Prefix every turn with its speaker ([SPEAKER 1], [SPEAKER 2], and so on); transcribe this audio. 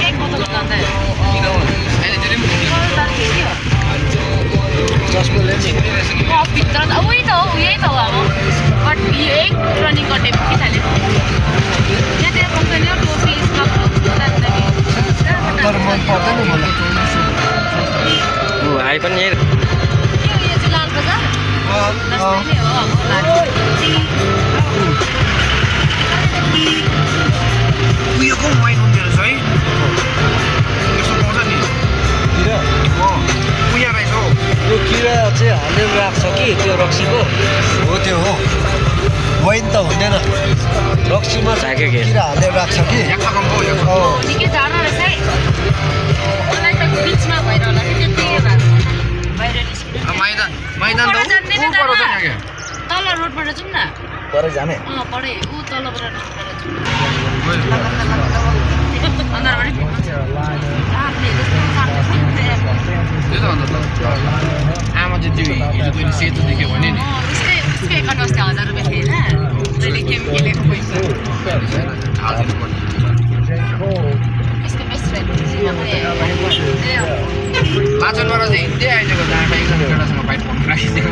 [SPEAKER 1] एक बोतल जाँदा
[SPEAKER 2] किन हो अहिले त्यो
[SPEAKER 3] जसको लेन्स
[SPEAKER 1] भित्र त उही त हो यही त हो अब बट यो एक रनिङ गर्ने कि थाले यहाँतिर पाउँछ नि टोपी
[SPEAKER 3] तर मन पर्दैन मलाई
[SPEAKER 4] भाइ पनि यही
[SPEAKER 1] यो चाहिँ लाल बजार दसैँले हो अब
[SPEAKER 2] उयोको वाइन हुन्थ्यो रहेछ है यस्तो पाउँछ नि
[SPEAKER 3] किरा
[SPEAKER 2] उयो रहेछ हौ
[SPEAKER 3] यो किरा चाहिँ हालेर राख्छ कि त्यो रक्सीको हो त्यो हो वाइन त हुँदैन रक्सीमा
[SPEAKER 4] झाक्यो के?
[SPEAKER 3] किरा हालेर राख्छ कि
[SPEAKER 2] याक्का कम्पो याक्का
[SPEAKER 1] निकै टाढो रहेछ है मलाई त बिचमा भएर होला कि त्यो त्यही बाहिर निस्किनु
[SPEAKER 2] मैदान त
[SPEAKER 1] जान्दैन
[SPEAKER 2] ऊ पर छ यहाँ
[SPEAKER 1] तल रोडबाट जाउँ न
[SPEAKER 3] परै जाने
[SPEAKER 1] पढे ऊ तलबाट रोडबाट जाउँ अन्दरबाटै भेट्नु छ आफूले जस्तो काट्छ नि
[SPEAKER 2] त्यो त भन्दा त आमा चाहिँ त्यो हिजो तैँले सेतो देख्यो भने नि
[SPEAKER 1] उसकै एकाउन्ट अस्ति 1000 रुपियाँ थियो होइन मैले गेम खेलेको पैसा
[SPEAKER 2] थाहा दिनु पर्ने
[SPEAKER 1] यसको बेस्ट फ्रेन्ड
[SPEAKER 2] लाचनबाट चाहिँ हिँड्दै आइदिएको जाँदा एकजनासँग फाइट पर्नु राखिदिएको